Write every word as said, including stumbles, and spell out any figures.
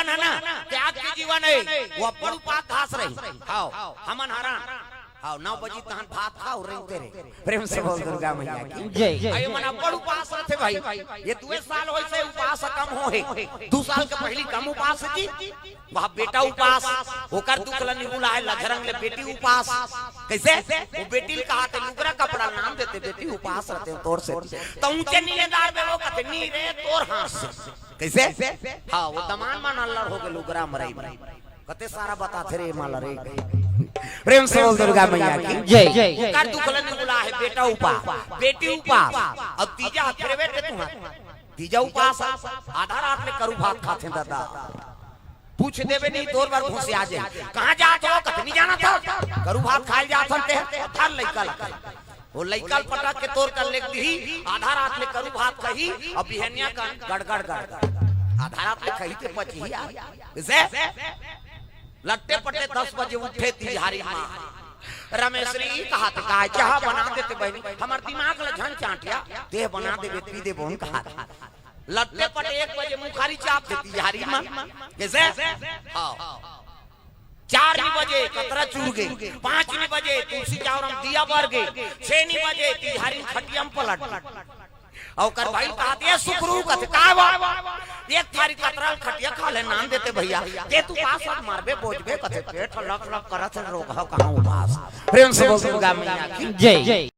हे ना, त्याग के जीवन हे, वो अब्बड़ उपास धास रही। हाव, हमन हरन। हाव, नौ बजी तहन भात खाव, रेंगते रहे। प्रेम से बोल दुर्गा मैया की। जय। अउ एमन अब्बड़ उपास रथे भाई। ये दुए साल होइसे उपास कम होहे। दू साल के पहिली कम उपास जी। वह बेटा उपास, ओकर दुख ल निबुलाए लझरंग ले बेटी उपास। कइसे? वो बेटी ल कहाथे लुगरा कपड़ा ल नान देते, बेटी उपास रथे तोर से। त ऊंचे नीलेदार बे वो कथे, "नी रे, तोर हाथ से।" कइसे? हाव, वो दमान मन अल्लड़ होगे लुगरा मरई में। कते सारा बताथे रे माला रे। प्रेम से बोल दुर्गा मैया की। जय। ओकर दुख ल निबुलाए बेटा उपास, बेटी उपास। अब तीजा हथे रे बेटे तुंहर। तीजा उपास, आधा रात ले करू भात खाथे दादा। पूछ देबे नहीं, तोर बर घुसिया जाही। कहाँ जात हो? कथे नी जानत हो। करू भात खाए जात हन ते, धर लइका ल। वो लइका ल पटक के तोर कर लेग दिही, आधा रात ले करू भात खही, अउ बिहनिया कन गड़गड़ गड़गड़। आधा रात ले खही ते पचही आ। कइसे? लट्टे पट्टे दस बजे उठे तिजहारी माँ। रमेसरी कहाथे, "काय चाह बना देते बहिनी, हमर दिमाग ल झन चाटिया, तेह बना देबे, पी देबो," कहाथे। लट्टे पट्टे एक बजे मुखारी चाप देती तिजहारी माँ। कइसे? हाव। चार नी बजे कतरा चुर गे, पाँच नी बजे तुलसी चावरम दिया बर गे, छे नी बजे तिजहारी खटिया म पलट। अउ ओकर भाई कहाथे, "ए सुकरू," कथे, "काय बा?" "एक थारी कतरा ल खटिया खा ले नान देते भइया, ते तू पास मरबे बोजबे," कथे, "पेट लक लक करत हे, रोगहा कहाँ उपास।" प्रेम से बोल दुर्गा मैया की। जय।